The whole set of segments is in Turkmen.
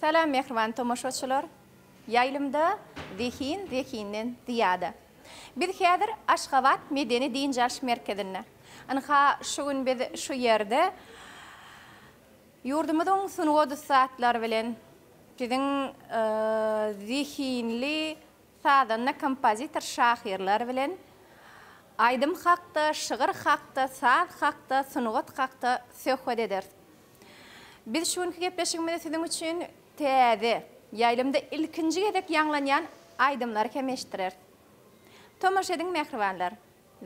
Salam mähriban tomaşaçylar! Ýaýlymda Zehin zehinden zyýada. Biz häzir Aşgabat medeni dynç alyş merkezinde. Ynha şu gün biz şu ýerde ýurdumyzyň sungat ussatlary bilen biziň zehinli sazanda, kompozitor, şahyrlar bilen aýdym hakda, şygyr hakda, saz hakda, sungat hakda söhbet ederis. Biz şu günki gepleşigimizde siziň üçin täze, ýaýlymda ilkinji gezek ýaňlanýan aýdymlary hem eşitdireris. Tomaşa ediň mähribanlar!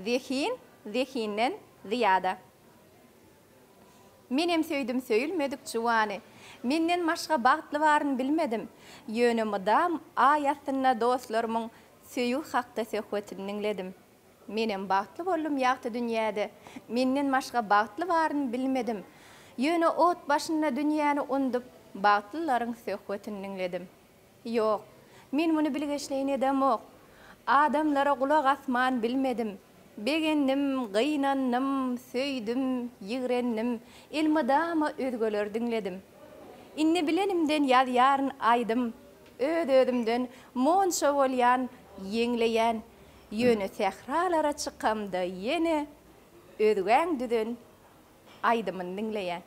Zehin, zehinden zyýada. Menem söýdüm söýülmedik juwany. Menden başga bagtly baryn bilmedim. Ýöne mydam aý astynda dostlarymyň söýgi hakda söhbetini diňledim. Menem bagtly boldum ýagty dünýäde, Menden başga bagtly baryn bilmedim. Ýöne ot başynda dünýäni undup, Bagtlylaryň söhbetini diňledim. Ýok, men muny bilgeşleýin edemok. Adamlara gulak asman bilmedim. Begendim, gynandym, söýdüm, ýigrendim, Elmydama özgeleri diňledim. Indi bilenimden ýazýaryn aýdym, Öz-özümden monça bolýan, ýeňleýän. Ýöne sähralara çykamda ýene özgäň düzen aýdymyny diňleýän.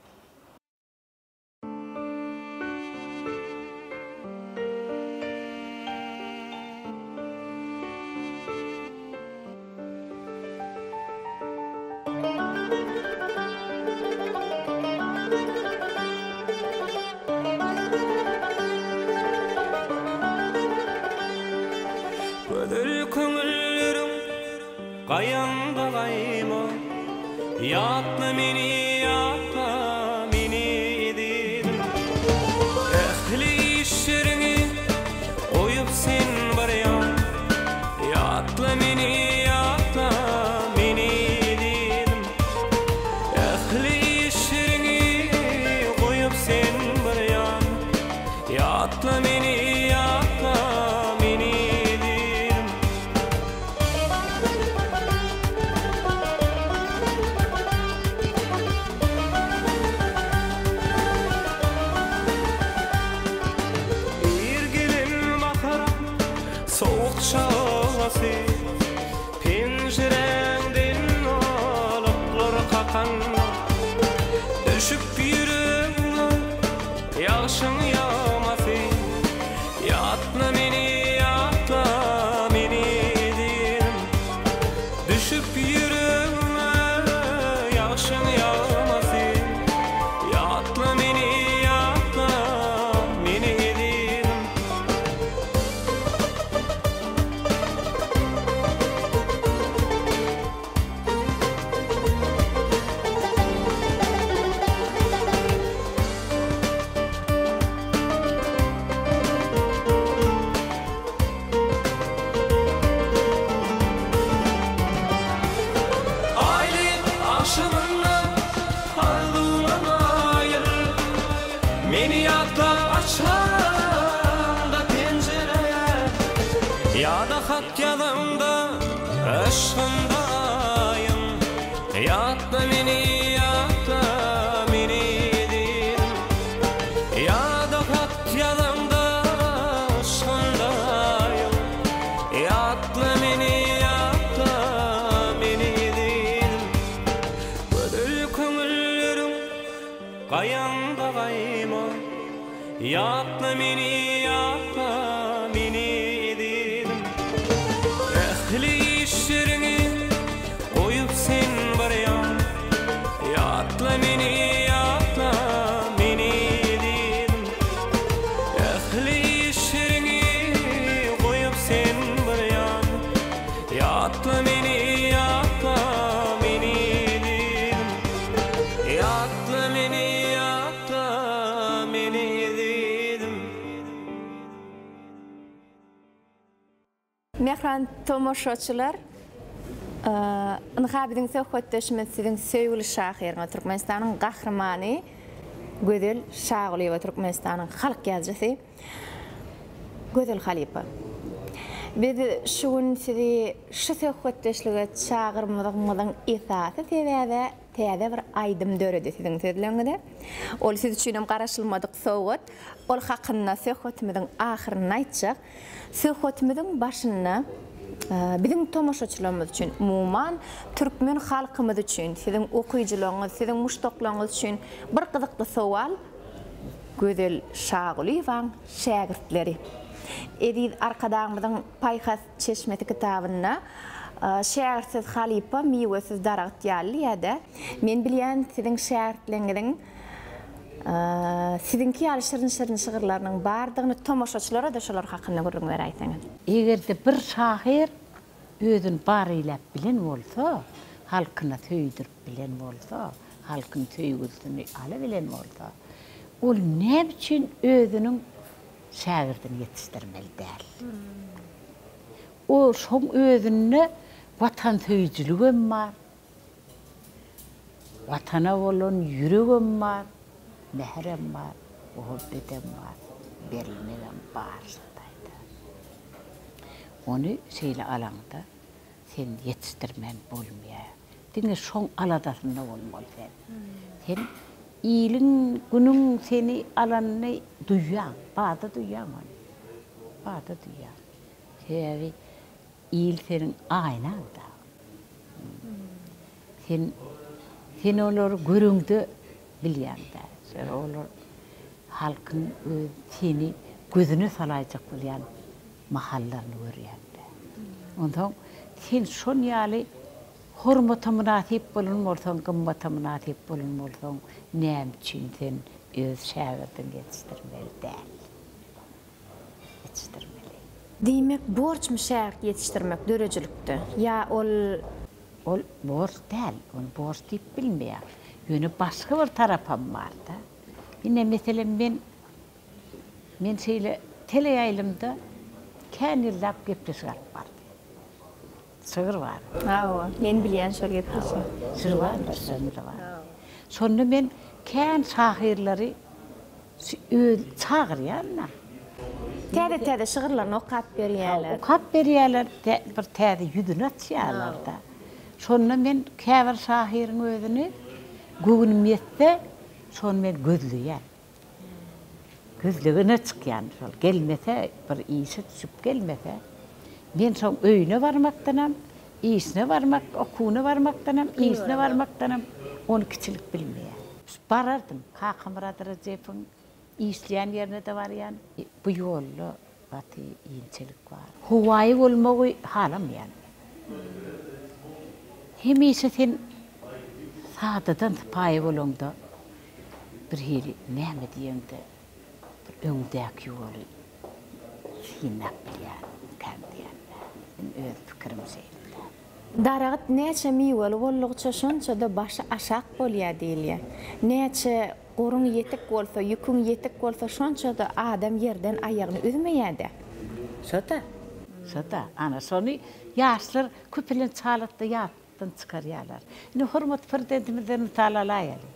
Gözel köňülleriň gaýaňda gaýma, Ýatla meni, ýatla meni ezizim. Ähli işleriňi goýup sen barýaň, Ýatla meni, ýatla meni ezizim. Ähli işleriňi goýup sen barýaň, Ýatla meni, ýatla meni ezizim. Ir gelen baharyň sowuk çagasy, Penjiräňden balyklar kakanda, Düşüp ýüregňe Ýagşyň ýagmasy Ýatla meni, ýatla meni ezizim Düşüp ýüregme ýagşyň ýagmasy Ýatla meni, ýatla meni ezizim. Aýly agşamynda arzuwlan aýyl, Meni ýatlap açaňda penjire, Ýa-da hat ýazaňda yşgynda aýyň, Ýatla meni, ýatla meni ezizim. Ýa-da hat ýazaňda yşgynda aýyň, Ýatla meni, ýatla meni ezizim. Gözel köňülleriň gaýaňda gaýma, Ýatla meni, ýatla meni ezizim. Ähli işleriňi goýup sen barýaň, Ýatla meni, ýatla meni ezizim. Ähli işleriňi goýup sen barýaň, Ýatla meni, ýatla meni ezizim. Ýatla meni, ýatla meni ezizim. Mähriban tomaşaçylar, ynha biziň söhbetdeşimiz siziň söýgüli şahyryňyz, Türkmenistanyň Gahrymany Gözel Şagulyýewa, Türkmenistanyň halk ýazyjysy Gözel halypa. Biz şu gün sizi şu söhbetdeşlige çagyrmagymyzyň esasy sebäbi. täze bir aýdym döredi siziň sözleňize. Ol siz üçinem garaşylmadyk sowgat. Ol hakynda söhbetimiziň ahyrynda aýtjak. Söhbetimiziň başynda biziň tomaşaçylarymyz üçin, umuman, türkmen halkymyz üçin, siziň okyjylaryňyz, siziň muşdaklaryňyz üçin bir gyzykly sowal, Gözel Şagulyýewaň şägirtleri. Eziz Arkadagymyzyň Paýhas çeşmesi kitabynda Şägirtsiz halypa, miwesiz daragt ýaly diýýär-dä. Men bilýän, siziň şägirtleriňiziň Siziňki ýaly şirin-şirin şygyrlarynyň bardygyny tomaşaçylara-da şolar hakynda gürrüň beräýseňiz. Eger-de bir şahyr özüni bar eýläp bilen bolsa, halkyna söýdürip bilen bolsa, halkyň söýgüsini alabilen bolsa, ol näme üçin özüniň şägirdini ýetişdirmeli däl? O şoň özünde watansöýüjiligem bar, Watana bolan ýüregem bar, mähirem bar, muhabbetem bar, berilmegem bar şo taýda. Ony şeýle alaňda sen ýetişdirmän bolmaýar. Diňe şoň aladasynda bolmaly sen. Sen iliň, günüň seni alanyny duýýaň, bada duýýaň ony. Bada duýýaň. Sebäbi Il seniň aýnaňda. Sen sen olary göreňde bilýäň-dä. Sebäbi olar halkyň öz seni gözüne salaýjak bolýan mahallaryny görýäň-dä. Onsoň sen şon ýaly hormata mynasyp bolan bolsaň, gymmata mynasyp bolan bolsaň, näme üçin sen öz şägirdiňi ýetişdirmeli däl? ýetişdirmeli. Diýmek, borçmy şägirt ýetişdirmek döredijilikde? Ýa ol. Ol borç däl, ony borç diýip bilmeýän. Ýöne başga bir tarapam bar-da. Ine, meselem, men, men şeýle teleýaýlymda kän ýyllap gepleşik alyp bardym. Şygyr bar. Hawa, men bilýän şol gepleşigi. Şygyr bardyr, şygyr bar. Şonda men kän şahyrlary Öz çagyrýan-da. Täze-täze şygyrlaryny okap berýärler. Okap berýärler, bir täze ýüzüni açýarlar-da. Şonda men käbir şahyryň özüni göwnüm ýetse, şony men gözleýän. Gözlegine çykýan şol. Gelmese, bir işe düşüp gelmese, men şoň öýüne barmakdanam, işine barmak, okuwyna barmakdanam, işine barmakdanam ony kiçilik bilmeýän. Barardym. Kakamyrat Rejepowyň işleýän ýerine-de barýan. Bu ýolda gaty inçelik bar. Howaýy bolmagy halamaýan men. Hemişe sen sadadan sypaýy bolaňda birhili näme diýeňde bir öňdäki ýoly synlap bilýärkäm diýýän. Men öz pikirim şeýle-dä. Daragt näçe miweli boldugyça şonça-da başy aşak bolýar diýilýär. Näçe goruň ýetik bolsa, ýüküň ýetik bolsa şonça-da adam ýerden aýagyny üzmeýär-dä. Şo-da, şo-da. Ana, şony ýaşlar köplenç halatda ýatdan çykarýarlar. Indi hormatly Prezidentimizden mysal alaýaly.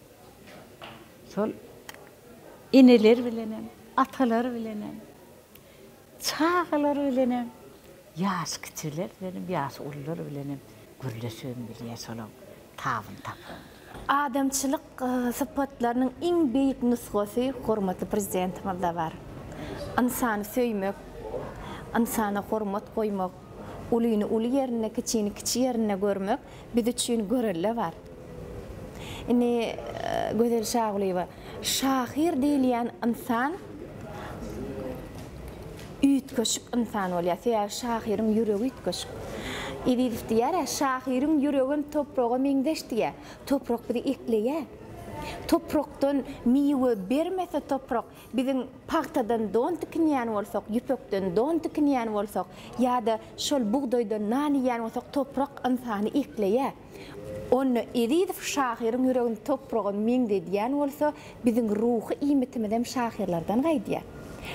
Şol eneler bilenem, atalar bilenem, Çagalar bilenem, ýaşy kiçiler bilenem, ýaşy ulular bilenem gürleşibem bilýär, şolaň tabyny tapybam bilýär. Adamçylyk sypatlarynyň iň beýik nusgasy hormatly Prezidentimizde bar. Ynsany söýmek, ynsana hormat goýmak, ulyny uly ýerinde, kiçini kiçi ýerinde görmek biz üçin görelde bar. Indi Gözel Şagulyýewa, şahyr diýilýän ynsan üýtgeşik ynsan bolýar. Sebäbi şahyryň ýüregi üýtgeşik. Ezizow diýýär-ä, şahyryň ýüregem topraga meňzeş diýýär. Toprak bizi ekleýär. Toprakdan miwe bermese toprak, biziň pagtadan don tikinýän bolsak, ýüpekden don tikinýän bolsak ýa-da şol bugdaýdan nan iýýän bolsak, toprak ynsany ekleýär. Onda Ezizow şahyryň ýüregini topraga meňzedýän bolsa, biziň ruhy iýmitimizem şahyrlardan gaýdýar.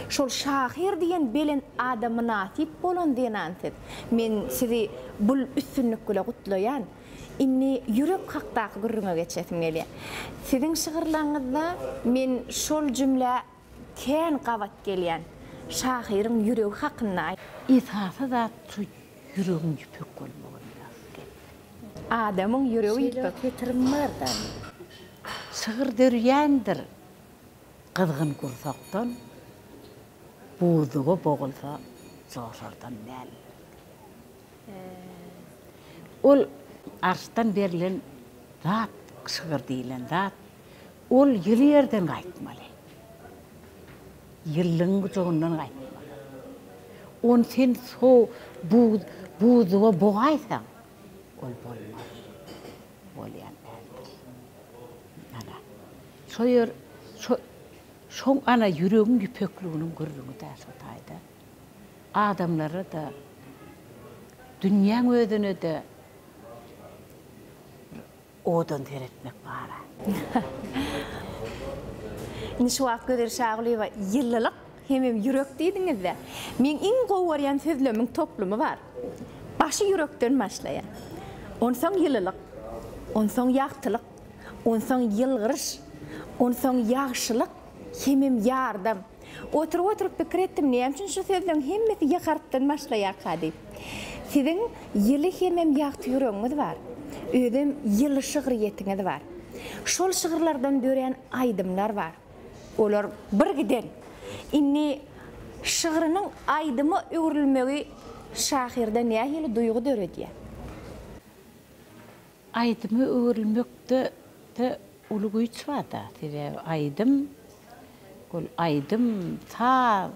Şol şahyr diýen belent ada mynasyp bolan zenan siz. Men sizi bul üstünlik bile gutlaýan. Indi ýürek hakdaky gürrüňe geçesim gelýär. Siziň şygyrlaryňyzda men şol jümlä kän gabat gelýän. Şahyryň ýüregi hakynda. Esasy zat şu ýüregiň ýüpek bolmagynda gep. Adamyň ýüregi Şeýle ýüpek. bir setirim bar-da meniň. Şygyr dörýändir gyzgyn gursakdan, Buzluga bogulsa joşardan däl. Ol arşdan berlen zat, şygyr diýlen zat, ol ýyly ýerden gaýtmaly. Ýylylygyň gujagyndan gaýtmaly. Ony sen so buz buzluga bogaýsaň, ol bolmaz. Bolýan däldir. Ana, şo ýer, şo şoň ana ýüregiň ýüpekliginiň gürrüňi-dä şo taýda. Adamlara-da, dünýäň özüne-de bir owadan seretmek bar-a. Indi şu wagt Gözel Şagulyýewa ýylylyk hemem ýürek diýdiňiz-dä. Meň iň gowy görýän sözlemiň toplumy bar. Başy ýürekden başlaýar. Onsoň ýylylyk, onsoň ýagtylyk, onsoň ýylgyryş, onsoň ýagşylyk hemem ýardam. Oturyp-oturyp pikir etdim, näme üçin şu sözleň hemmesi ýa harpdan başlaýarka diýip. Siziň ýyly hemem ýagty ýüregiňiz bar. Özem ýyly şygryýetiňiz bar. Şol şygyrlardan dörän aýdymlar bar. Olar bir giden. Indi şygrynyň aýdyma öwrülmegi şahyrda nähili duýgy döredýär? Aýdyma öwrülmekde-de uly güýç bar-da. Sebäbi aýdym, ol aýdym, saz,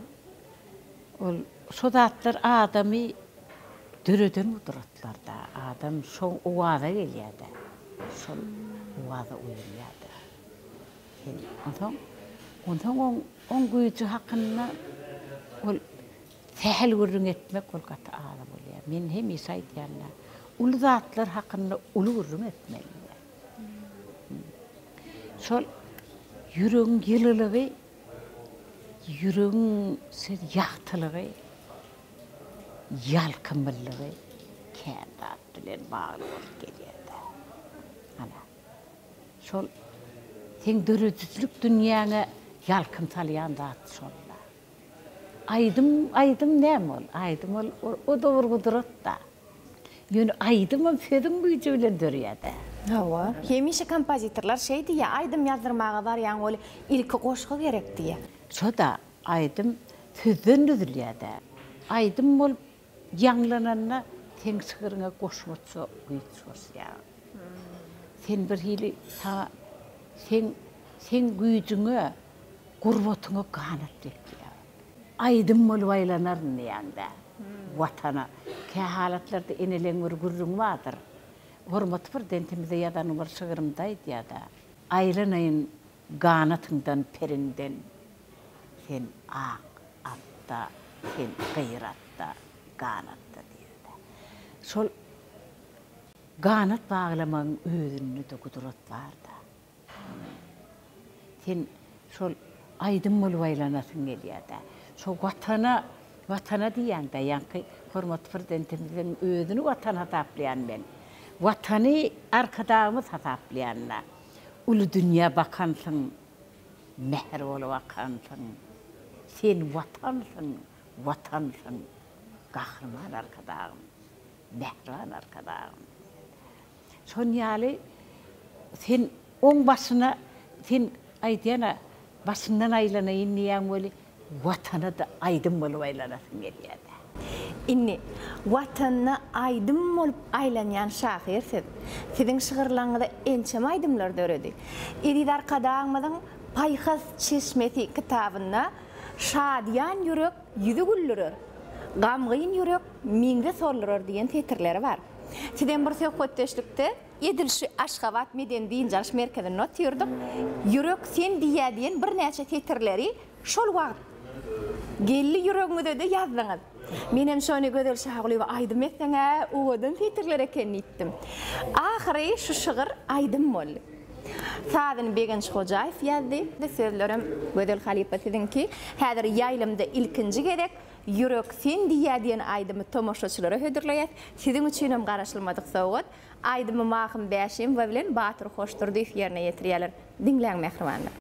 ol şo zatlar adamy döreden gudratlar-da. Adam şo owaza gelýär-de, şol owaza uýulýar-da. Sen onsoň, onsoň oň, oň güýji hakynda ol Sähel gürrüň etmek ol gaty aza bolýar. Men hemişe aýdýan-da, uly zatlar hakynda uly gürrüň etmeli diýýän. Şol ýüregiň ýylylygy, ýüregiň şeýle ýagtylygy, ýalkymlylygy kän zat bilen bagly bolup gelýär-dä. Ana, şol seň döredijilik dünýäňe ýalkym salýan zat şol-da. Aýdym, aýdym näme ol? Aýdym ol, o-da bir gudrat-da. Ýöne aýdymam sözüň güýji bilen dörýär-dä. Hawa. Hemişe kompozitorlar şeý diýýär, aýdym ýazdyrmaga barýaň weli, ilki goşgy gerek diýýär. Şo-da, aýdym sözden düzülýär-dä. Aýdym bolup ýaňlananda seň şygryňa goşmaça güýç goşýar. Sen birhili saňa, seň, seň güýjüňe Gurbatyňa ganat bekleýär. Aýdym bolup aýlanaryn diýýäň-dä. Watana. Kähalatlarda eneleň bir gürrüňi bardyr. Hormatly Prezidentimize ýazan bir şygrymda aýdýar-da. Aýlanaýyn ganatyňdan, periňden. Sen ak atda, sen gyr atda, ganatda diýýär-dä. Şol ganat baglamagyň özünde-de gudrat bar-da. Sen şol aýdym bolup aýlanasyň gelýär-dä. Şo Watana, Watana diýýäň-dä, ýaňky hormatly Prezidentimiziň özüni Watan hasaplaýan men. Watany Arkadagymyz hasaplaýan-da. Uly dünýä bakansyň, mähir bolup akansyň. Sen Watansyň, Watansyň, Gahryman Arkadagym, mähriban Arkadagym. Şon ýaly sen oň başyna sen aýdýana başyndan aýlanaýyn diýýäň weli Watana-da aýdym bolup aýlanasyň gelýär-dä. Indi Watanyna aýdym bolup aýlanýan şahyr siz. Siziň şygyrlaryňyza ençeme aýdymlar döredi. Eziz Arkadagymyzyň Paýhas çeşmesi kitabynda Şadyýan ýürek ýüzi güldürer, gamgyn ýürek meňzi soldurar diýen setirleri bar. Sizem bir söhbetdeşlikde edil şu Aşgabat medeni dynç alyş merkezinde otyrdyk. Ýürek sen diýýä diýen birnäçe setirleri şol wagt geldi ýüregiňize-de ýazdyňyz. Menem şony Gözel Şagulyýewa aýdym etseň-ä owadan setirler eken diýipdim. Ahyry şu şygyr aýdym boldy. Sazyny Begenç Hojaýew ýazdy. Sözlerem Gözel halypa siziňki. Häzir ýaýlymda ilkinji gezek Ýürek sen diýýä diýen aýdymy tomaşaçylara hödürleýäs. Siziň üçinem garaşylmadyk sowgat. Aýdymy Mahym Bäşimowa bilen Batyr Hoşdurdyýew ýerine ýetirýärler. Diňläň mähribanlar.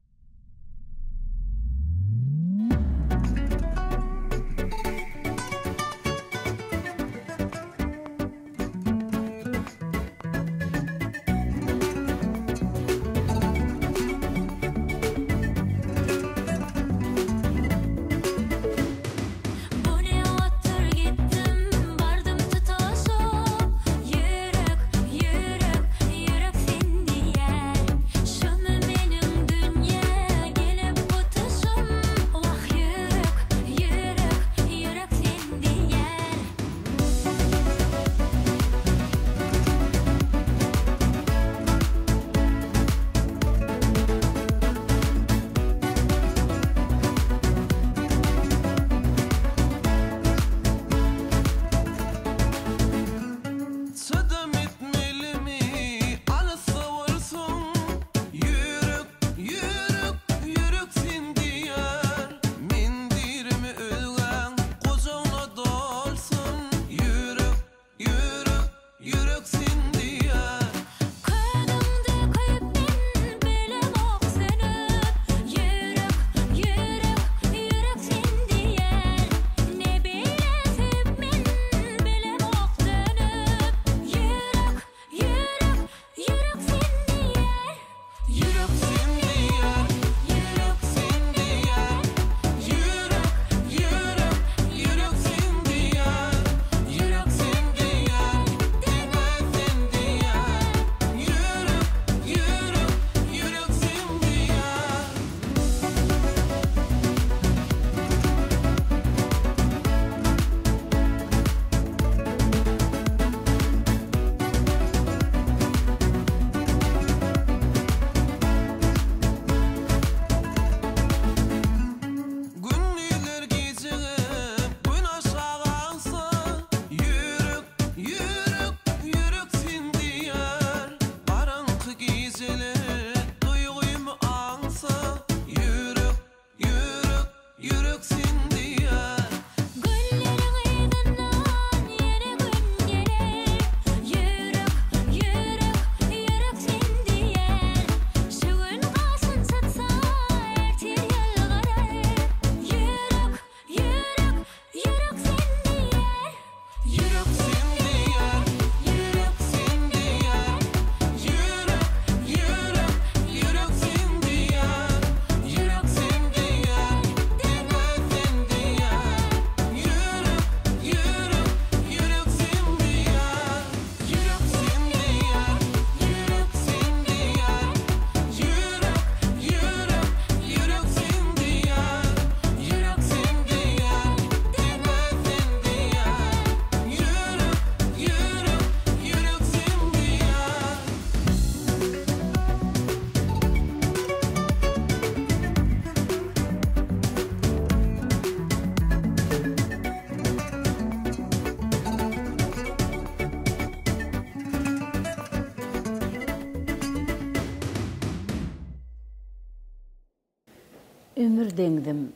Ömür deňzim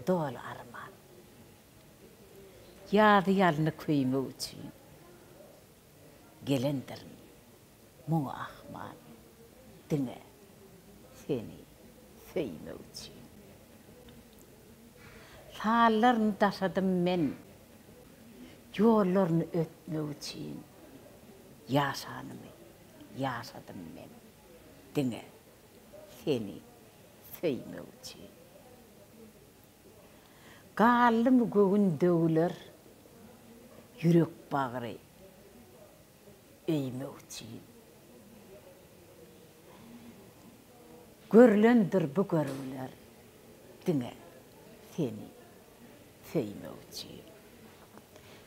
doly arman. Ýazy ýalny köýmek üçin gelendirin muňa ahmal diňe seni söýmek üçin. Sallaryny daşadym men ýollaryny ötmek üçin ýaşanymy ýaşadym men diňe seni söýmek üçin. Galdymy göwün döwüler, ýürek bagry öýmek üçin. Görlendir bu görgüler diňe seni söýmek üçin.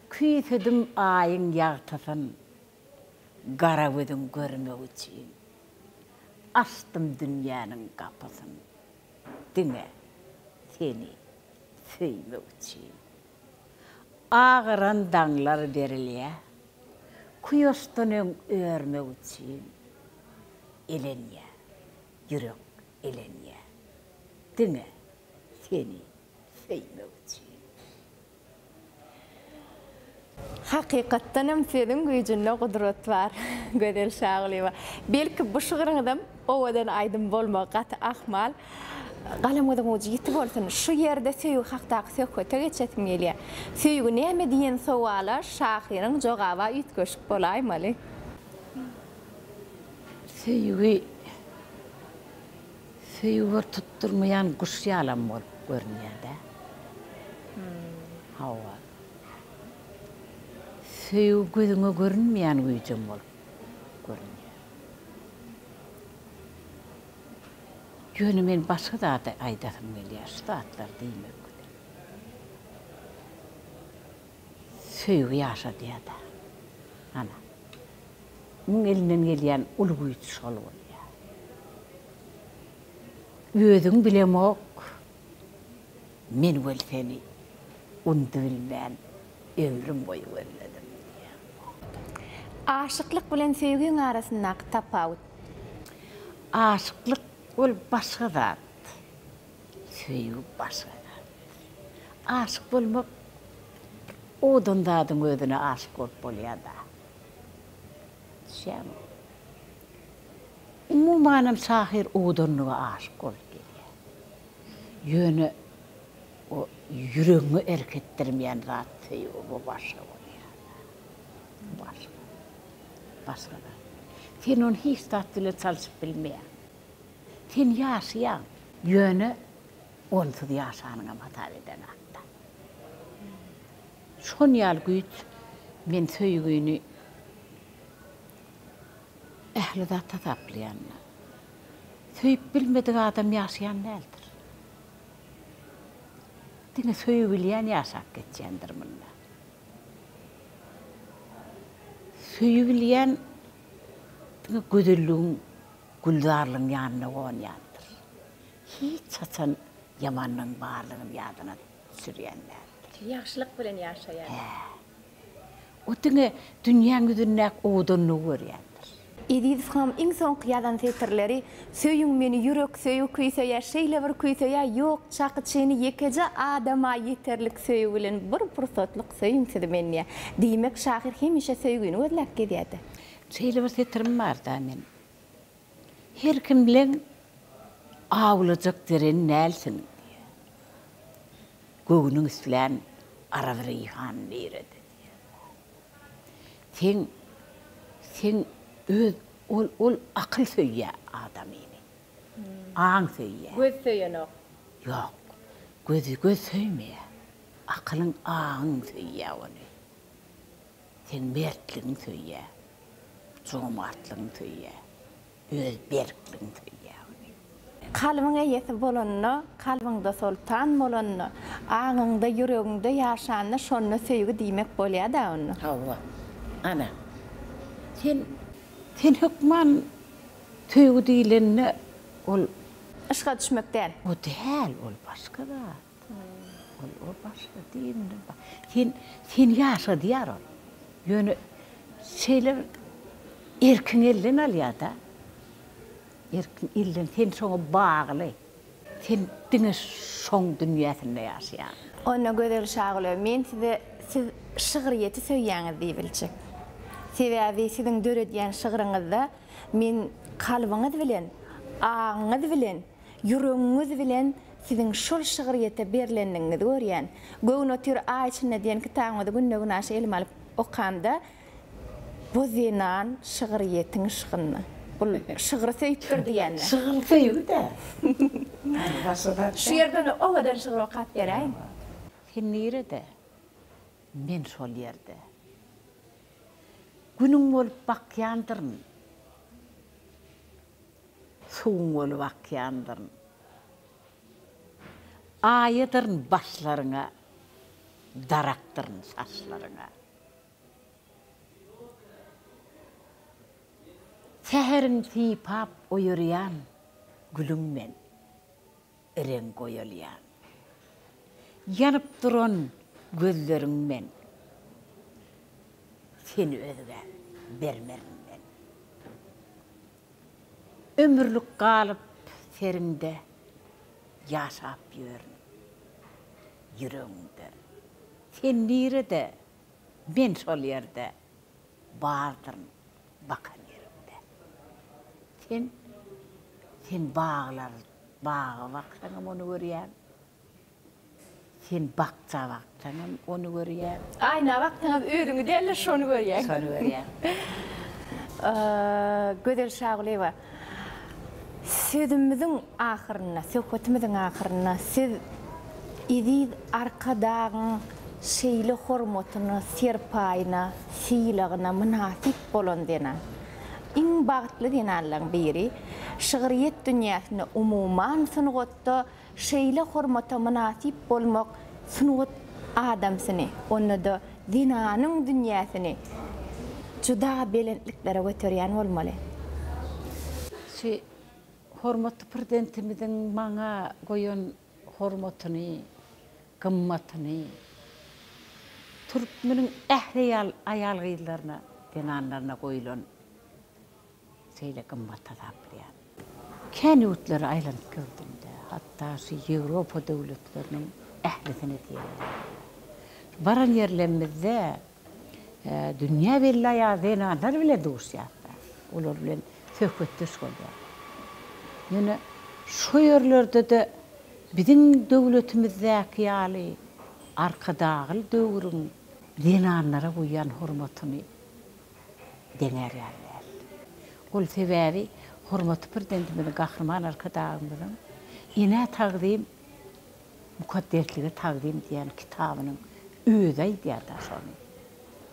Küýsedim aýyň ýagtysyn, gara gözüň görmek üçin. Açdym dünýäniň gapysyn. Diňe seni söýmek üçin. Agaran daňlar berilýä. Kuýaşdan öň örmek üçin. Elenýä, ýürek elenýä. Diňe seni söýmek üçin. Hakykatdanam sözüň güýjünde gudrat bar, Gözel Şagulyýewa. Belki bu şygryňyzam owadan aýdym bolmagy gaty ahmal. Galamyňyzyň ujy ýiti bolsun. Şu ýerde söýgi hakdaky söhbete geçesim gelýär. Söýgi näme diýen sowala şahyryň jogaba üýtgeşik bolaýmaly. Söýgi Söýgi bir tutdurmaýan guş ýalam bolup görünýär-dä. Hawa. Söýgi gözüňe görünmeýän güýjem bolup görünýär. Ýöne men başga zady aýdasym gelýär, şu zatlary diýmek bilen. Söýgi ýaşadýar-da. Ana. Muň elinden gelýän uly güýç şol bolýar. Özüň bilemok, men weli seni undubilmän ömrüm boýy gözledim diýýär. Aşyklyk bilen söýgiň arasyndaky tapawut. Aşyklyk ol başga zat, söýgi başga zat. Aşyk bolmak owadan zadyň özüne aşyk bolup bolýar-da. Düşýäňmi? Umumanam şahyr owadanlyga aşyk bolup gelýär. Ýöne o ýüregiňe erk etdirmeýän zat söýgi bu başga bolýar. Bu başga. Başga zat. Sen ony hiç zat bilen çalşyp bilmeýäň. Sen ýaşaýaň. Ýöne onsuz ýaşanyňam hasap edeňok-da. Şon ýaly güýç men söýgini ähli zat hasaplaýan. Söýüp bilmedik adam ýaşaýan däldir. Diňe söýübilýän ýaşap geçýändir munda. Söýübilýän diňe gözelligiň, gülzarlygyň ýanyna gonýandyr. Hiç haçan ýamanlygyň barlygyny ýadyna düşürýän däldir. Ýagşylyk bilen ýaşaýar. Hä. O diňe dünýäň ýüzündäki owadanlygy görýändir. Ezizowyňam iň soňky ýazan setirleri Söýüň meni ýürek söýgi küýseýär şeýle bir küýseýär ýok çaky çeni ýekeje adama ýeterlik söýgi bilen bir pursatlyk söýüň siz meni diýýär. Diýmek şahyr hemişe söýgini gözläp gezýärdi. Şeýle bir setirim barda men Her kim bilen awlajak jeren dälsiň diýýär. Göwnüň islän Araz-Reýhan nirede diýýär. Seň, seň öz ol, ol akyl söýýär adamyny. Aň söýýär. Göz söýenok. Ýok. Gözi, göz söýmeýär. Akylyň, aňyň söýýär ony. Seň mertligiň söýýär, jomartlygyň söýýär, öz berkligiň söýýär ony. Kalbyň eýesi bolanda, kalbyňda soltan bolanda, aňyňda, ýüregiňde ýaşanda şonda söýgi diýmek bolýa-da onda. Hawa. Ana. Sen, sen hökman söýgi diýlende ol. Yşga düşmek däl. O däl, ol başga zat. Ol o başga diýimdir. Sen seni ýaşadýar ol. Ýöne şeýle bir erkiňi elden alýar-da. Erkiň elden sen şoňa bagly. Sen diňe şoň dünýäsinde ýaşaýaň. Onda Gözel Şagulowa men size siz şygryýeti söýýäňiz diýibiljek. Sebäbi siziň döredýän şygryňyzda men kalbyňyz bilen, aňyňyz bilen, ýüregiňiz bilen siziň şol şygryýete berlendigiňizi görýän. Göwün otyr aý içinde diýen kitabyňyzy günde-günaşa elime alyp okamda, Bu zenan şygryýetiň yşgynda. Bul şygry söýüpdir diýende. Şygyr söýgi-dä. Şu ýerden owadan şygyr okap beräýiň. Sen nirede, men şol ýerde. Günüň bolup bakýandyryn. Suwuň bolup akýandyryn. Aýadyryn başlaryňa, darakdyryn saçlaryňa. Säheriň sypap oýarýan gülüň men, Ireň goýalýan. Ýanyp duran gözleriň men, Seni özgä bermerin men. Ömürlik galyp seriňde Ýaşap ýörün ýüregiňde. Sen nirede, men şol ýerde Bardyryn bakan ýeriňde. Sen, sen baglar, baga baksaňam ony görýäň. Sen bakja baksaňam ony görýäň. Aýna baksaňam özüňi däl-de şony görýäň. Şony görýäň. Gözel Şagulyýewa, sözümiziň ahyrynda, söhbetimiziň ahyrynda siz Eziz Arkadagyň şeýle hormatyna, serpaýyna, sylagyna mynasyp bolan zenan. Iň bagtly zenanlaryň biri. Şygryýet dünýäsinde, umuman sungatda Şeýle hormata mynasyp bolmak sungat adamsyny, onda-da zenanyň dünýäsini juda belentliklere göterýän bolmaly. Şu hormatly Prezidentimiziň maňa goýan hormatyny, gymmatyny türkmeniň ähli aýal-gyzlaryna, zenanlaryna goýlan Şeýle gymmat hasaplaýan. Kän ýurtlara aýlanyp gördüm-de, hatda şu Ýewropa döwletleriniň ählisine diýen ýaly. Baran ýerlerimizde dünýä belli aýal zenanlar bilen duşýas-da, olar bilen söhbetdeş bolýas. Ýöne şo ýerlerde-de biziň döwletimizdäki ýaly Arkadagly döwrüň zenanlara goýýan hormatyny deňär ýaly däl. Ol sebäbi hormatly Prezidentimiziň Gahryman Arkadagymyzyň Enä tagzym, mukaddeslige tagzym diýen kitabynyň özi aýdýar-da şony.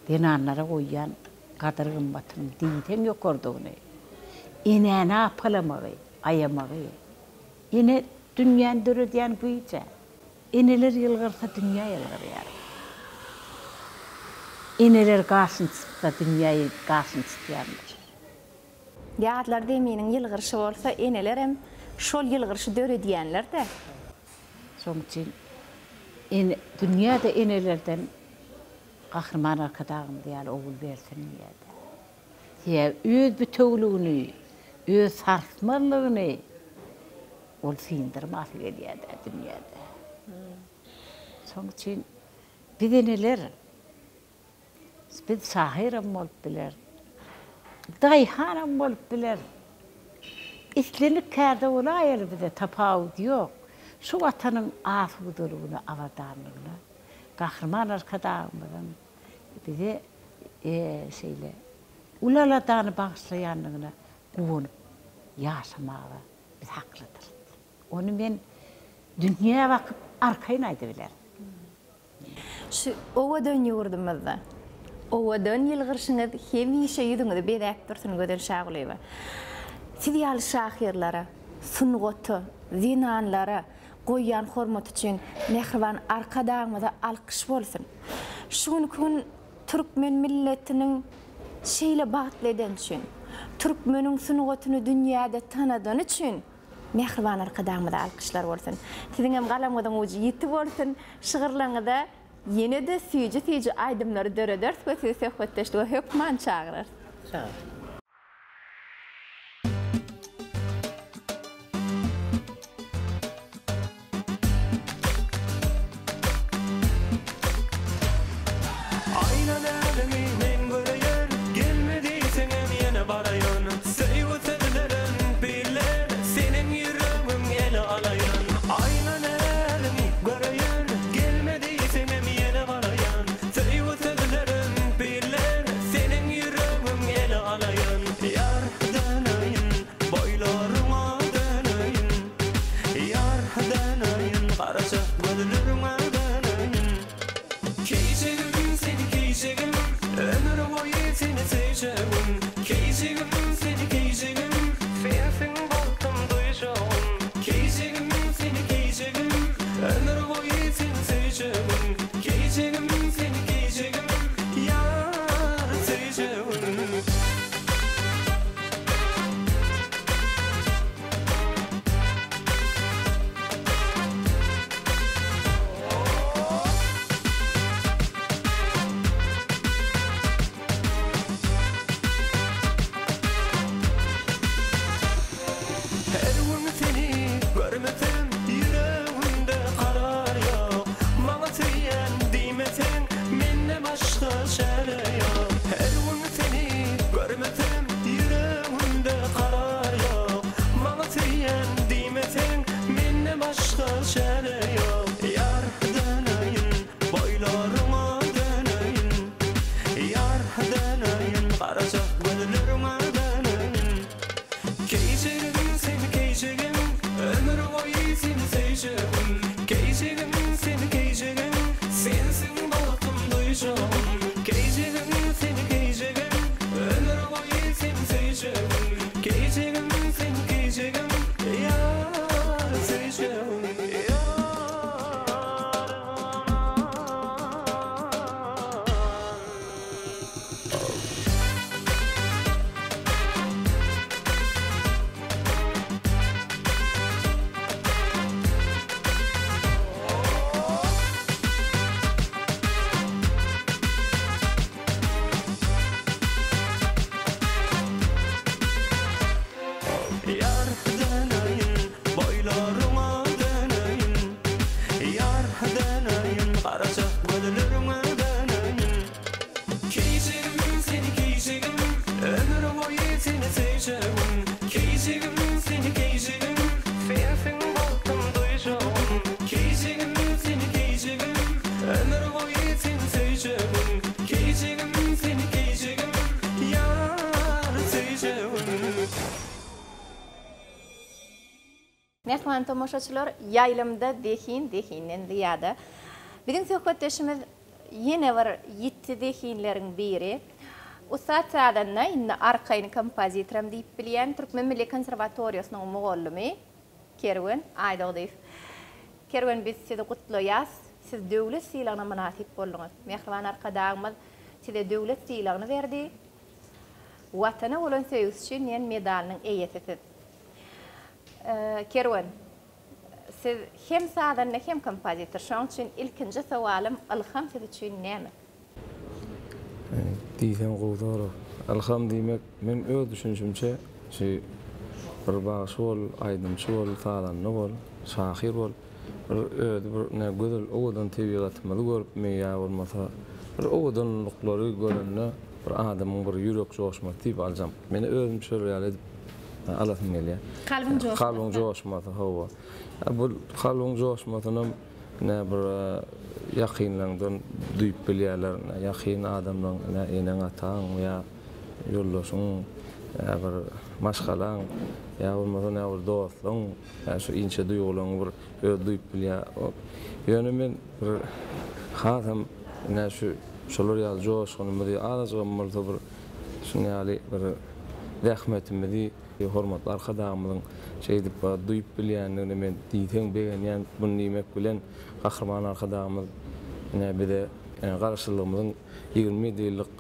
Zenanlara goýýan gadyr-gymmatynyň diýseň ýokardygyny, enäni apalamagy, aýamagy, ene dünýäni döredýän güýj-ä. Eneler ýylgyrsa dünýä ýylgyrýar. Eneler gaşyny çytsa dünýä gaşyny çytýandyr. Ýazlar zeminiň ýylgyryşy bolsa enelerem şol ýylgyryşy döredýänler-dä. Şonuň üçin ene dünýä-de enelerden Gahryman Arkadagymyz ýaly ogul bersin diýýär-dä. Sebäbi öz bitewüligini, öz sarsmazlygyny Ol syndyrmasy gelýär-dä dünýäde. Şonuň üçin biz eneler, biz şahyram bolup bileris, daýhanam bolup bileris. Islendik kärde bolaýaly bize tapawudy ýok. Şu Watanyň asudalygyna, abadanlygyna Gahryman Arkadagymyzyň bize şeýle uly aladany bagyşlaýandygyna guwanyp ýaşamaga Biz haklydyrys. Ony men dünýä bakyp arkaýyn aýdybilerin. Şu owadan ýurdumyzda owadan ýylgyryşyňyz hemişe ýüzüňizi bezäp dursun Gözel Şagulyýewa. Siz ýaly şahyrlara, sungata, zenanlara goýýan hormaty üçin mähriban Arkadagymyza alkyş bolsun. Şu günki gün Türkmen milletiniň şeýle bagtly edeni üçin, türkmeniň sungatyny dünýäde tanadany üçin mähriban Arkadagymyza alkyşlar bolsun. Siziňem galamyňyzyň ujy ýiti bolsun, şygyrlaryňyza ýene-de süýji-süýji aýdymlary dörederis we sizi söhbetdeşlige hökman çagyrarys. Sag boluň. Toýlaryňa döneýin, ýar döneýin, Garaja gözleriňe döneýin. Keýjigim seni keýjigim, Ömür boýy seni söýjegim. Keýjigim seni keýjigim, Sensiň bagtym duýjagym. Keýjigim seni keýjigim, Ömür boýy seni söýjegim. Keýjigim seni keýjigim, Ýar söýjegim. Mähriban tomaşaçylar, ýaýlymda zehin zehinden zyýada. Biziň söhbetdeşimiz ýene bir ýiti zehinleriň biri. Ussat sazanda, indi arkaýyn kompozitoram diýip bilýän, Türkmen milli konserwatoriýasynyň mugallymy Kerwen Aýdogdyýew. Kerwen biz sizi gutlaýas, siz döwlet sylagyna mynasyp bolduňyz. Mähriban Arkadagymyz size döwlet sylagyny berdi. Watana bolan söýgüsi üçin diýen medalynyň eýesi siz. Kerwen, siz hem sazanda hem kompozitor. Şonuň üçin ilkinji sowalym ylham siz üçin näme? Diýseň gowy sorag. Ylham diýmek men öz düşünişimçe şu bir bagşy bol, aýdymçy bol, sazanda bol, şahyr bol bir özi bir ne gözel owadan tebigatymyzy görüpmi ýa bolmasa bir owadanlyklary görende bir adamyň bir ýürek joşmasy diýip aljam. Men özüm şol ýaly edip alasym gelýär. Kalbyň joşmasy. Kalbyň joşmasy, hawa. Bu kalbyň joşmasynam ne bir ýakynlaryňdan duýup bilýärler, ne ýakyn adamlaryň, ne eneň-ataň ýa ýoldaşyň, ýa bir maşgalaň, ýa bolmasa ne bir dostlaň, ýa şu inçe duýgularyňy bir özi duýup bilýär. Ýöne men bir hasam ine şu şolar ýaly joşgunymyzy azajygam bolsa bir Şunuň ýaly bir zähmetimizi hormatly Arkadagymyzyň şeýdip duýup bilýändigine men diýseň begenýän. Muny diýmek bilen, Gahryman Arkadagymyz ine bize Garaşsyzlygymyzyň 27 ýyllyk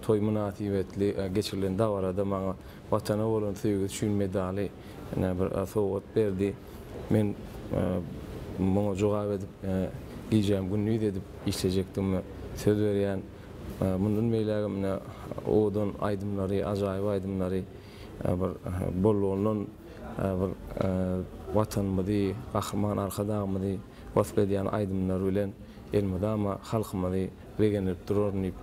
toýy mynasybetli geçirilen dabarada maňa Watana bolan söýgüsi üçin medaly ine bir sowgat berdi. Men muňa jogap edip, gijämi gündiz edip işlejekdigime söz berýän. Mundan beýlägem ine owadan aýdymlary, ajaýyp aýdymlary bir bollugyndan bir Watanymyzy, Gahryman Arkadagymyzy wasp edýän aýdymlar bilen elmydama halkymyzy begendirip duraryn diýip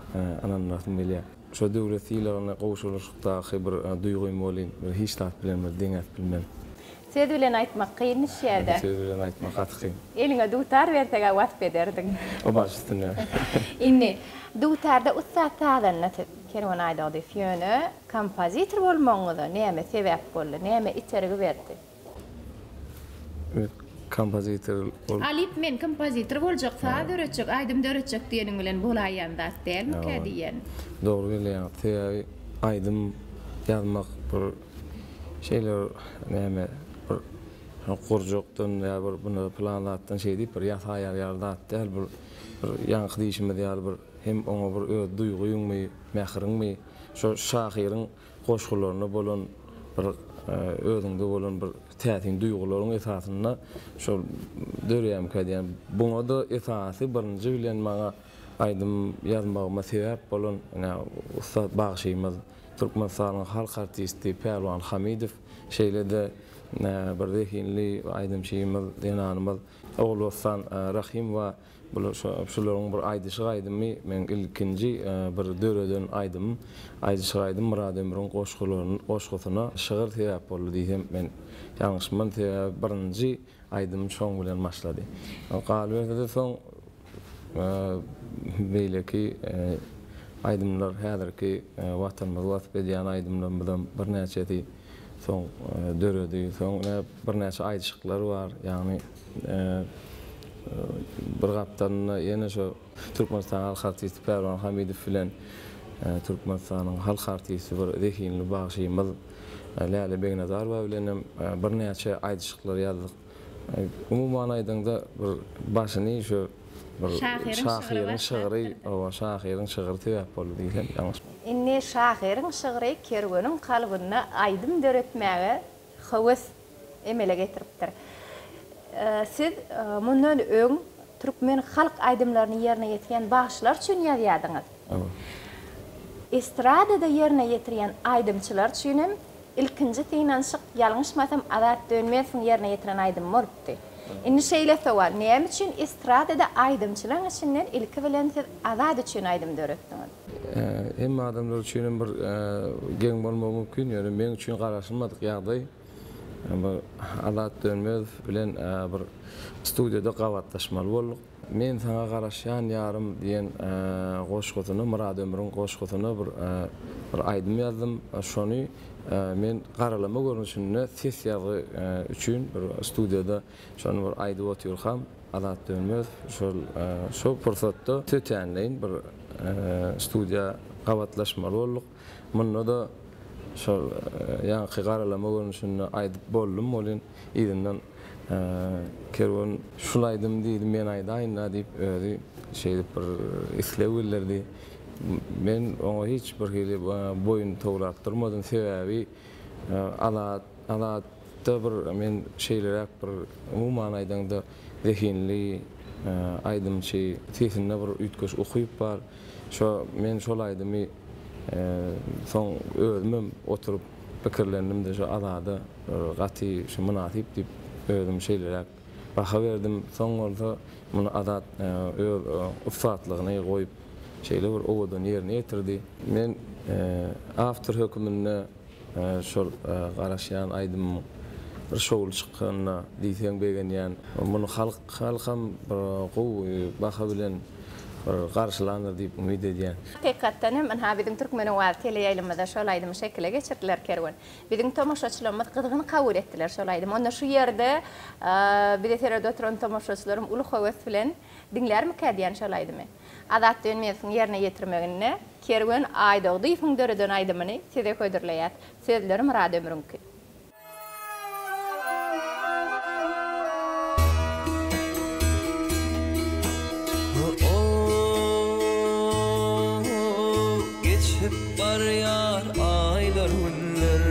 ynandyrasym gelýär. Şo döwlet sylagyna gowşulyşykdaky bir duýgym welin bir hiç zat bilen bir deňäp bilmen. Söz bilen aýtmak kyn düşýär-dä. Söz bilen aýtmak gaty kyn. Eliňe dutar berseg-ä wasp ederdiň. O baş üstüne. Indi, dutarda ussat sazanda siz, Kerwen Aýdogdyýew, ýöne kompozitor bolmagyňyza näme sebäp boldy, näme itergi berdi? Men kompozitor bol. Alyp men kompozitor boljak, saz döretjek, aýdym döretjek diýeniň bilen bolaýýan zat dälmikä diýýän. Dogry belleýäňiz. Sebäbi aýdym ýazmak bir Şeýle bir näme bir gurjakdan ýa bir buna pylan zatdan şeý diýip bir ýasaýar ýaly zat däl bu bir ýaňky diýşimiz ýaly bir hem oňa bir öz duýgyňmy, mähriňmi şo şahyryň goşgularyna bolan bir özüňde bolan bir täsin duýgularyň esasynda şol dörýärmikä diýýän. Buňa-da esasy birinji bilen maňa aýdym ýazmagyma sebäp bolan ine ussat bagşymyz Türkmenistanyň halk artisti Pälwan Hamidow, şeýle-de bir zehinli aýdymçymyz, zenanymyz Ogulbossan Rahymowa bular şularyň bir aýdyşyk aýdymy meň ilkinji bir döreden aýdymym. Aýdyşyk aýdym Myrat Ömrüň goşgularyny goşgusyna şygyr sebäp boldy diýsem men ýalňyşman sebäbi birinji Aýdym şoň bilen başlady. Galyberse-de soň beýleki aýdymlar häzirki Watanymyzy wasp edýän aýdymlarymyzam birnäçesi soň döredi. Soň ine birnäçe aýdyşyklar bar. Ýagny bir gapdalynda ýene şo Türkmenistanyň halk artisti Pälwan Hamidow bilen Türkmenistanyň halk artisti bir zehinli bagşymyz Läle Begnazarowa bilen hem birnäçe aýdyşyklar ýazdyk. Umuman aýdaňda bir başyny şu bir şahyryň şygry, hawa, şahyryň şygry sebäp boldy diýsem ýalňyşmam. Indi şahyryň şygry Kerweniň kalbynda aýdym döretmäge höwes emele getiripdir. Siz mundan öň türkmen halk aýdymlaryny ýerine ýetirýän bagşylar üçin ýazýardyňyz. Estradada ýerine ýetirýän aýdymçylar üçin hem. Ilkinji synanyşyk ýalňyşmasam Azat Dönmezowyň ýerine ýetiren aýdymy bolupdy. Indi şeýle sowal, näme üçin estradada aýdymçylaň içinden ilki bilen siz Azat üçin aýdym döretdiňiz? Hemme adamlar üçin hem bir geň bolmagy mümkin, ýöne meň üçin garaşylmadyk ýagdaý. Bir Azat Dönmezow bilen bir studiýada gabatlaşmaly bolduk. Men saňa garaşýan ýarym diýen goşgusyna, Myrat Ömrüň goşgusyna bir bir aýdym ýazdym. Şony men garalama görnüşinde ses ýazgy üçin bir studiýada şony bir aýdyp otyrkam, Azat Dönmezow şol şo pursatda tötänleýin bir studiýa gabatlaşmaly bolduk. Munda-da şol ýaňky garalama görnüşinde aýdyp boldum welin, yzyndan Kerwen şul aýdym diýdi, men aýdaýyn-da diýip, özi şeýdip bir isleg bildirdi. Men oňa hiç bir hili boýun towlap durmadym. Sebäbi Azat, Azatda bir men şeýleräk bir umuman aýdaňda zehinli aýdymçy, sesinde bir üýtgeşik ukyp bar. Şo men şol aýdymy soň özümem oturyp pikirlendim-de şo Azada gaty şu mynasyp diýip özüm şeýleräk baha berdim. Soň bolsa muny Azat öz ussatlygyny goýup şeýle bir owadan ýerine ýetirdi. Men awtor höküminde Şol garaşýan aýdymyň bir şowly çykanyna diýseň begenýän. Muny halk halkam bir gowy baha bilen bir garşylandyr diýip umyt edýän. Hakykatdan hem ynha biziň Türkmen owazy teleýaýlymyzda şol aýdymy şekile geçirdiler Kerwen. Biziň tomaşaçylarymyz gyzgyn kabul etdiler şol aýdymy. Onda şu ýerde bize seredip oturan tomaşaçylarym uly höwes bilen diňlärmikä diýýän şol aýdymy. Azat Dönmezowyň ýerine ýetirmeginde Kerwen Aýdogdyýewiň döreden aýdymyny size hödürleýäs. Sözleri Myrat Ömrüňki. Geçip barýar aýlar günler.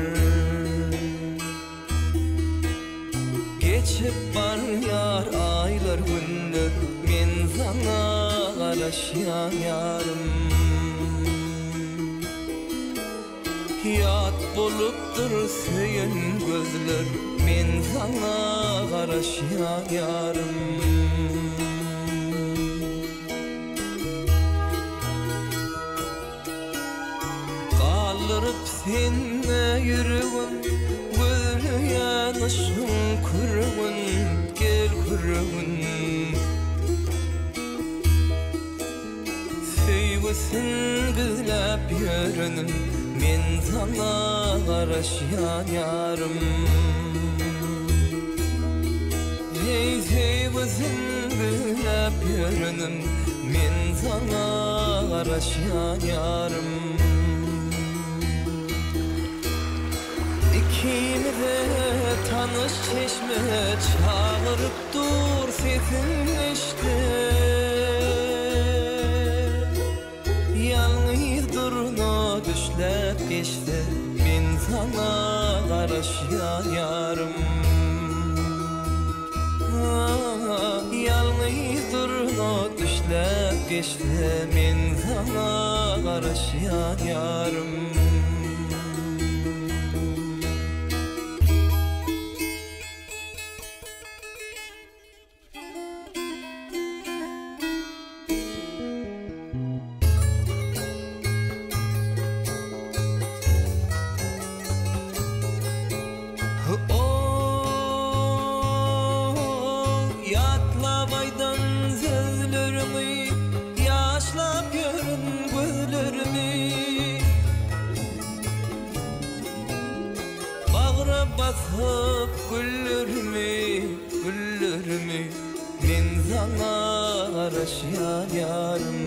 Geçip barýar aýlar günler Men saňa garaşýan ýarym Ýat bolupdyr söýen gözler Men saňa garaşýan ýarym. Galdyryp sende ýüregim, Gözleýän yşgyň kürügin, gel kürügin. Söýgüsin gizläp ýörenim, Men saňa garaşýan ýarym. Heý, söýgüsin gizläp ýörenim, Men saňa garaşýan ýarym. Ikimize tanyş çeşme Çagyryp dur sesin eşde. Ýalňyz durna düşläp geçse, Men saňa garaşýan ýarym. Ýalňyz durna düşläp geçse, Men saňa garaşýan ýarym. Ýatlap aýdan sözleriňi, Ýaşlap ýörün gözlerimi. Bagra basyp güllerimi, güllerimi Men saňa garaşýan ýarym.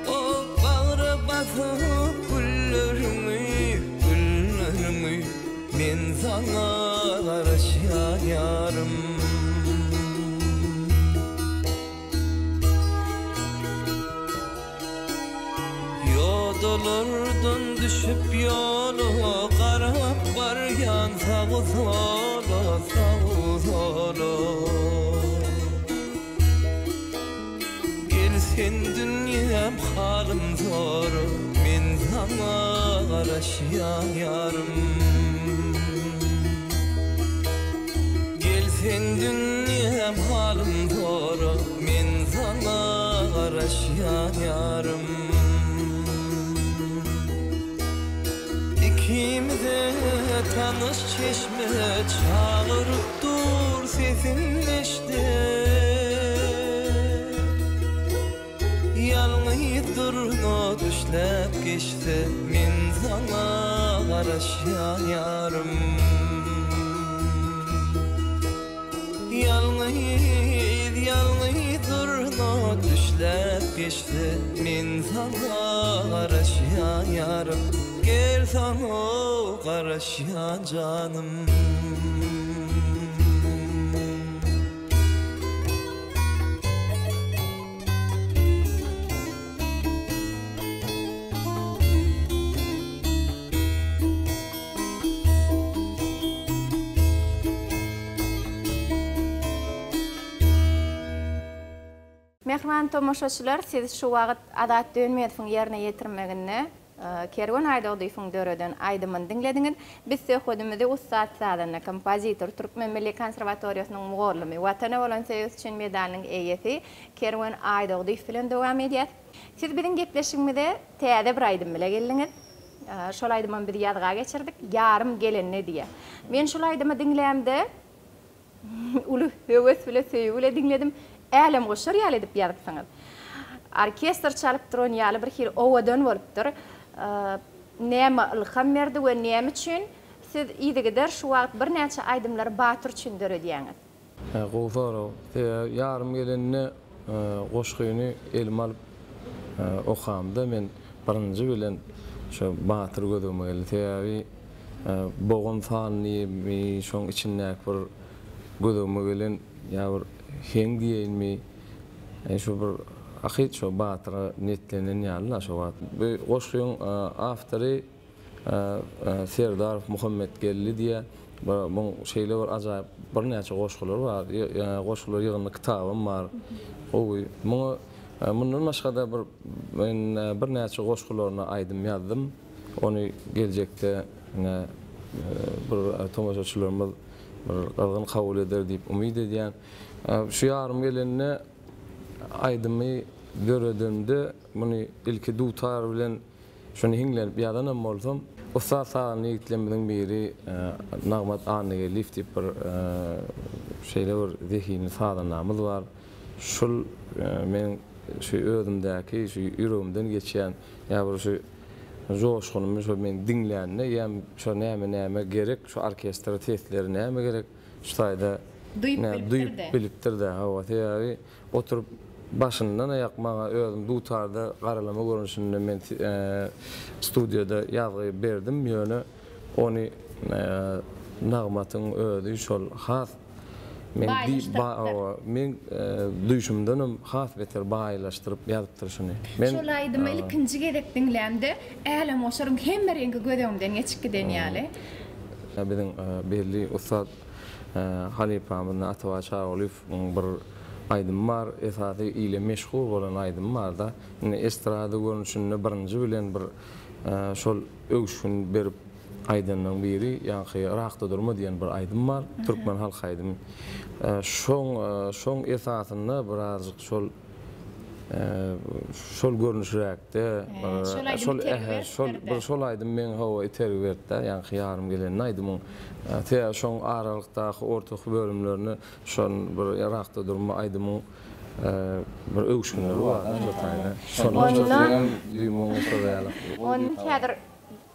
O bagra basyp güllerimi, güllerimi Men saňa garaşýan ýarym. Ýodalardan düşüp ýola Garap barýan sag-u-sola, sag-u-sola. Gel sen dünýäm halym sora, Men saňa garaşýan. garaşýan ýarym. Gel sen dünýäm halym sora, men saňa garaşýan ýarym. Ikimize tanyş çeşme çagyryp dur sesin eşde. Ýalňyz durna düşläp geçse men saňa garaşýan ýarym. Ýalňyz, ýalňyz durna düşläp geçse men saňa garaşýan ýarym. Gel saňa garaşýan janym. Mähriban tomaşaçylar, siz şu wagt Azat Dönmezowyň ýerine ýetirmeginde Kerwen Aýdogdyýewiň döreden aýdymyny diňlediňiz. Biz söhbedimizi ussat sazanda, kompozitor, Türkmen milli konserwatoriýasynyň mugallymy, Watana bolan söýgüsi üçin medalynyň eýesi Kerwen Aýdogdyýew bilen dowam edýäs. Siz biziň gepleşigimize täze bir aýdym bile geldiňiz. Şol aýdymam biz ýazga geçirdik. Ýarym gelende diýýär. Men şol aýdymy diňlämde, Uly höwes bile, söýgi bile diňledim. Älemgoşar ýaly edip ýazypsyňyz. Orkestr çalyp duran ýaly bir hili owadan bolupdyr. Näme ylham berdi we näme üçin siz yzygider şu wagt birnäçe aýdymlary Batyr üçin döredýäňiz? Gowy sorag. Sebäbi ýarym gelende goşgyny elime alyp okamda men birinji bilen şo Batyr gözüme geldi. Sebäbi Bogun sanlymy, şoň içindäki bir gözegime gelen ýa bir heň diýeýinmi, şu bir hakyt şo batyra niýetlenen ýaly-da şo wagt. Bu goşgyň awtory Serdarow Muhammetgeldi diýýär. Muň şeýle bir ajaýyp birnäçe goşgulary bar. Goşgular ýygyndy kitabam bar. Gowy. Muňa mundan başga-da bir men birnäçe goşgularyna aýdym ýazdym. Ony geljekde ine bir tomaşaçylarymyz bir gyzgyn kabul eder diýip umyt edýän. Şu ýarym gelende aýdymy döredemde muny ilki dutar bilen şuny hiňlenip ýazanam bolsam, ussat sazanda ýigitlerimiziň biri Nagmat Annageldiýew diýip bir şeýle bir zehinli sazandamyz bar. Şul meň şu özümdäki şu ýüregimden geçýän ýa bir şu joşgunymy şo men diňlände ýa şo näme näme gerek şu orkestre sesleri näme gerek şu taýda Duýup bilipdir-de. Bilipdir-de hawa sebäbi oturyp başyndan aýak maňa özüm dutarda garalama görnüşinde men studiýada ýazgy berdim ýöne ony Nagmatyň özi şol has Men Baýlaşdyrypdyr. Men duýşumdanam has beter baýlaşdyryp ýazypdyr şuny. Men Şol aýdymy ilkinji gezek diňlämde älemgoşaryň hemme reňki göz öňümden geçip giden ýaly. Biziň belli ussat halypamyz Atabaý Çarygulyýewiň bir aýdymy bar, esasy ile meşhur bolan aýdymy bar-da. Indi estrada görnüşinde birinji bilen bir şol öwüşgin berip aýdanynyň biri ýaňky Yrakda durma diýen bir aýdym bar, türkmen halk aýdymy. Şoň şoň esasynda birazjyk şol şol görnüşräkde şol ähä şol bir şol aýdym meň hawa itergi berdi-dä ýaňky ýarym gelende aýdymyň. Sebäbi şoň aralykdaky ortaky bölümlerine şol bir Yrakda durma aýdymyň bir öwüşginleri bar şo taýda. Şondan Onda häzir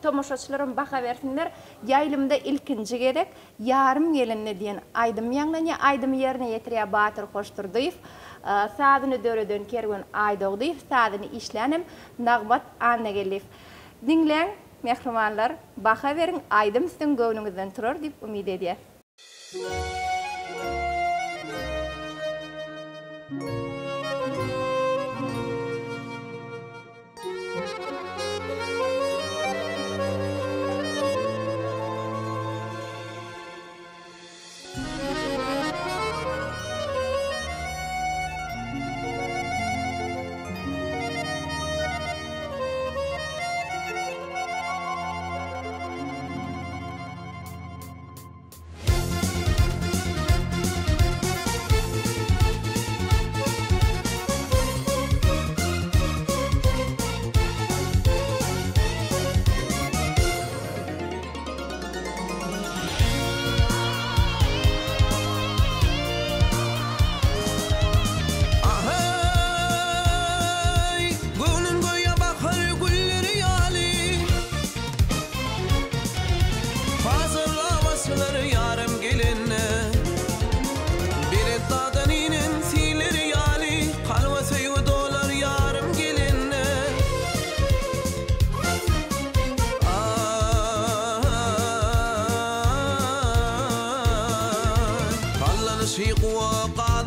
Tomaşaçylaram baha bersinler. Ýaýlymda ilkinji gezek Ýarym gelende diýen aýdym ýaňlanýar. Aýdymy ýerine ýetirýär Batyr Hoşdurdyýew. Sazyny döreden Kerwen Aýdogdyýew, sazyny işlänem Nagmat Annageldiýew. Diňläň, mähribanlar, baha beriň, aýdym siziň göwnüňizden turar diýip umyt edýäs.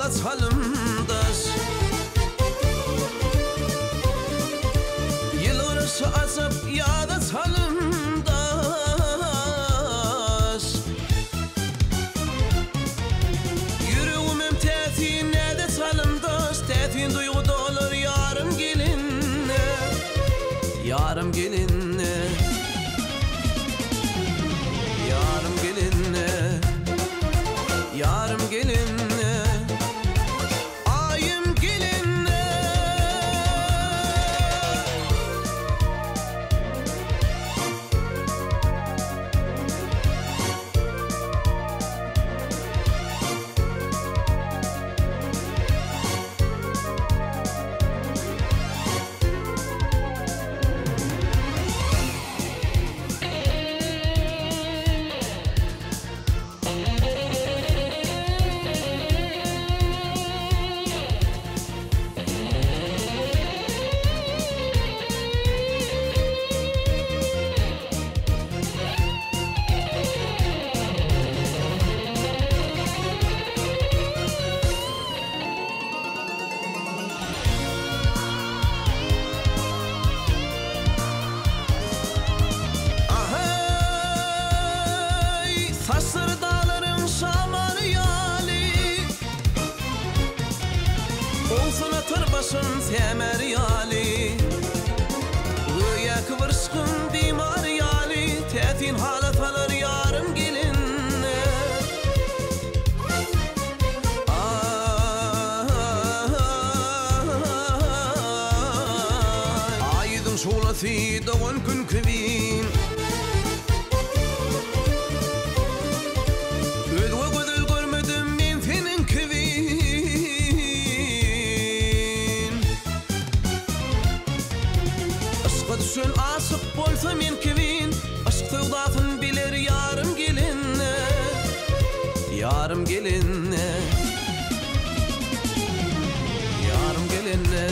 ýada çalymdaş. Ýylgyryşy ajap ýada çalymdaş. Ýüregimem täsin näze çalymdaş, Täsin duýgy dolar ýarym gelende, Ýarym gelende. Ýarym gelende, Ýarym gelende, Aýym gelende. Ahaý, saçlary daglaryň şamaly ýaly, Owsun atar başym sämer ýaly. Göýäki bir yşkyň bimary ýaly, Täsin hala salar ýarym gelende. Aý ýüzüň şuglasy dogan gün kibi. Özge gözel görmedim men seniň kibi. Yşka düşen aşyk bolsa men kibin. Yşk söwdasyn biler ýarym gelende. Ýarym gelende. Ýarym gelende.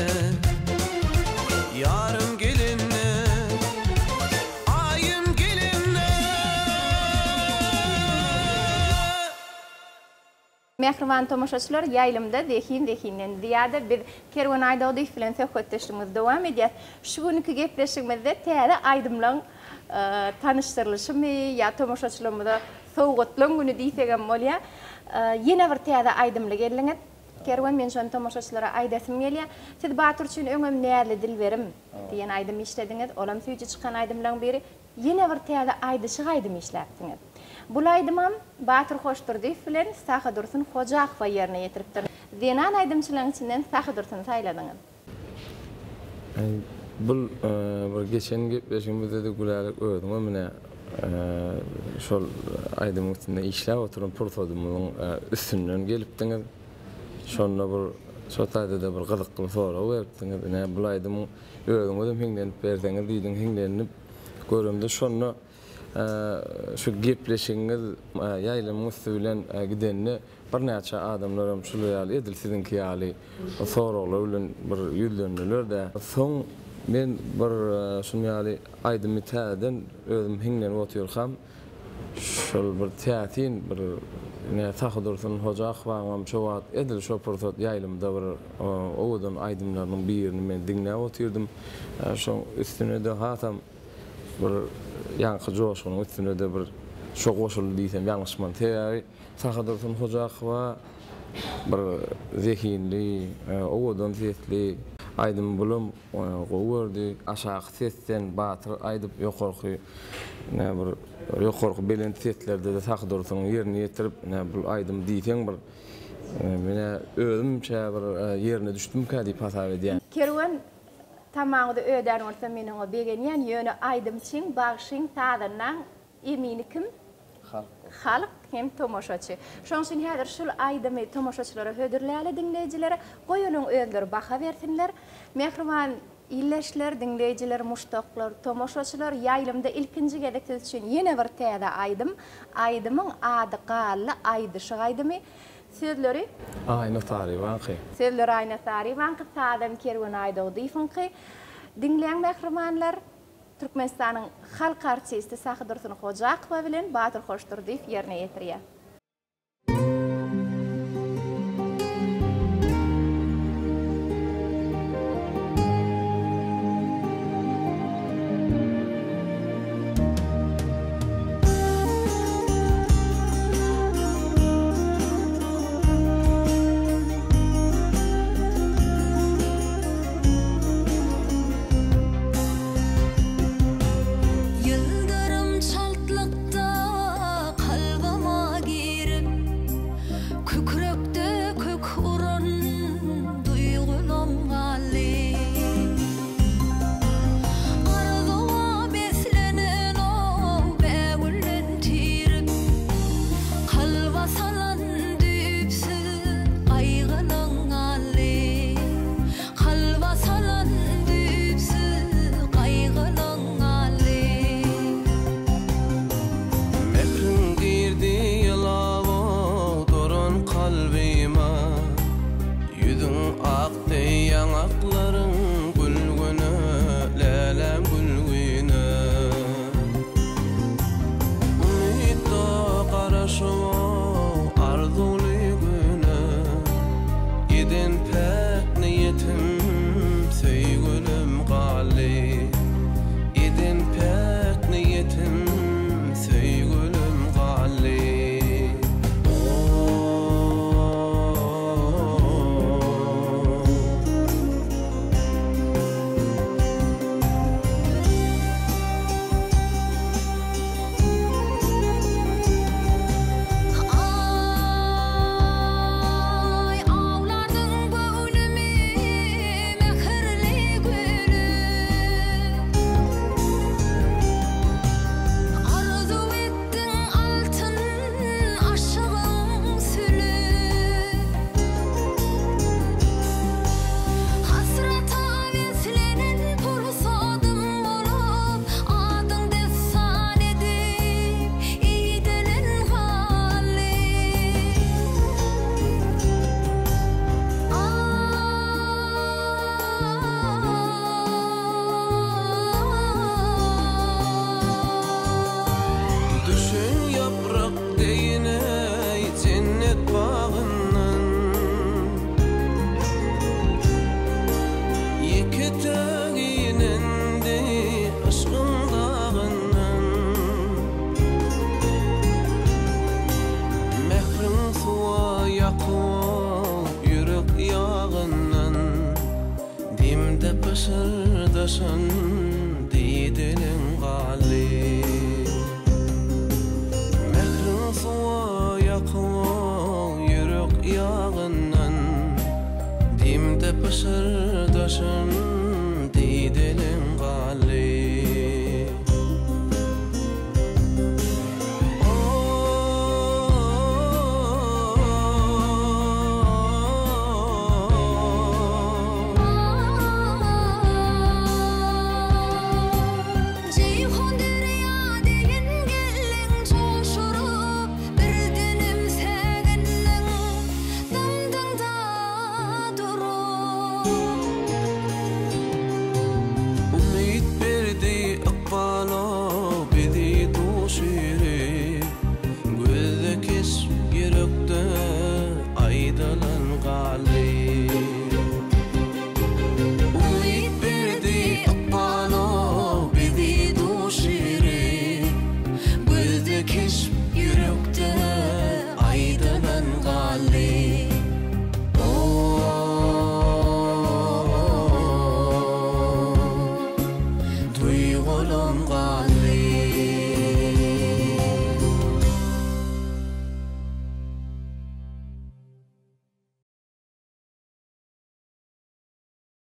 Ýarym gelende. Aýym gelende. Mähriban tomaşaçylar, ýaýlymda Zehin zehinden zyýada biz Kerwen Aýdogdyýew bilen söhbetdeşligimizi dowam edýäs. Şu günki gepleşigimizde täze aýdymlaň tanyşdyrylyşymy ýa tomaşaçylarymyza sowgatlaň güni diýsegem bolýar. Ýene bir täze aýdymly geldiňiz. Kerwen men şony tomaşaçylara aýdasym gelýär. Siz Batyr üçin öňem Näzli dilberim diýen aýdym işlediňiz. Olam süýji çykan aýdymlaň biri. Ýene bir täze aýdyşyk aýdym işläpsiňiz. Bul aýdymam Batyr Hoşdurdyýew bilen Sahydursun Hojakowa ýerine ýetiripdir. Zenan aýdymçylaryň içinden Sahydursuny saýladyňyz. Bul bir geçen gepleşigimizde-de Gülälek özüňem ine şol aýdymyň üstünde işläp oturan pursadymyzyň üstünden gelipdiňiz. Şonda bir şo taýda-da bir gyzykly sorag beripdiňiz. Ine bul aýdymyň özüňizem hiňlenip berseňiz diýdiň, hiňlenip göremde şonda şu gepleşigiňiz ýaýlymyň üsti bilen gidende birnäçe adamlaram şular ýaly edil siziňki ýaly soraglar bilen bir ýüzlendiler-de. Soň men bir şuny ýaly aýdymy täzeden özüm hiňlenip otyrkam şol bir täsin bir ine Sahydursun Hojakowaňam şo wagt edil şo pursat ýaýlymda bir owadan aýdymlarynyň birini men diňläp otyrdym. Şoň üstüne-de hasam bir ýaňky joşgunyň üstüne-de bir şo goşuldy diýsem ýalňyşman. Sebäbi Sahydursun Hojakowa bir zehinli, owadan sesli aýdymy bulam gowy gördi. Aşaky sesden batyr aýdyp, ýokarky ine bir ýokarky belent seslerde-de Sahydursunyň ýerine ýetirip, ine bul aýdym diýseň bir men-ä özümçe bir ýerine düşdümkä diýip hasap edýän. Kerwen Tamaňyzy ödän bolsa men oňa begenýän ýöne aýdymçyň bagşyň sazandaň emini kim? Halk. Halk hem tomaşaçy. Şoň üçin häzir şul aýdymy tomaşaçylara hödürläli diňleýjilere goý olaň özleri baha bersinler. Mähriban ildeşler diňleýjiler muşdaklar tomaşaçylar ýaýlymda ilkinji gezek siz üçin ýene bir täze aýdym aýdymyň ady Garly aýdyşyk aýdymy Sözleri. Aýna Saryýewaňky. Sözleri Aýna Saryýewaňky, sazam Kerwen Aýdogdyýewiňky. Diňläň mähribanlar, Türkmenistanyň halk artisti Sahydursun Hojakowa bilen Batyr Hoşdurdyýew ýerine ýetirýär. Pyşyrdaşan dideleň galdy. Mähriň suwa ýakyp ýürek ýagyndan, Demde pyşyrdaşan.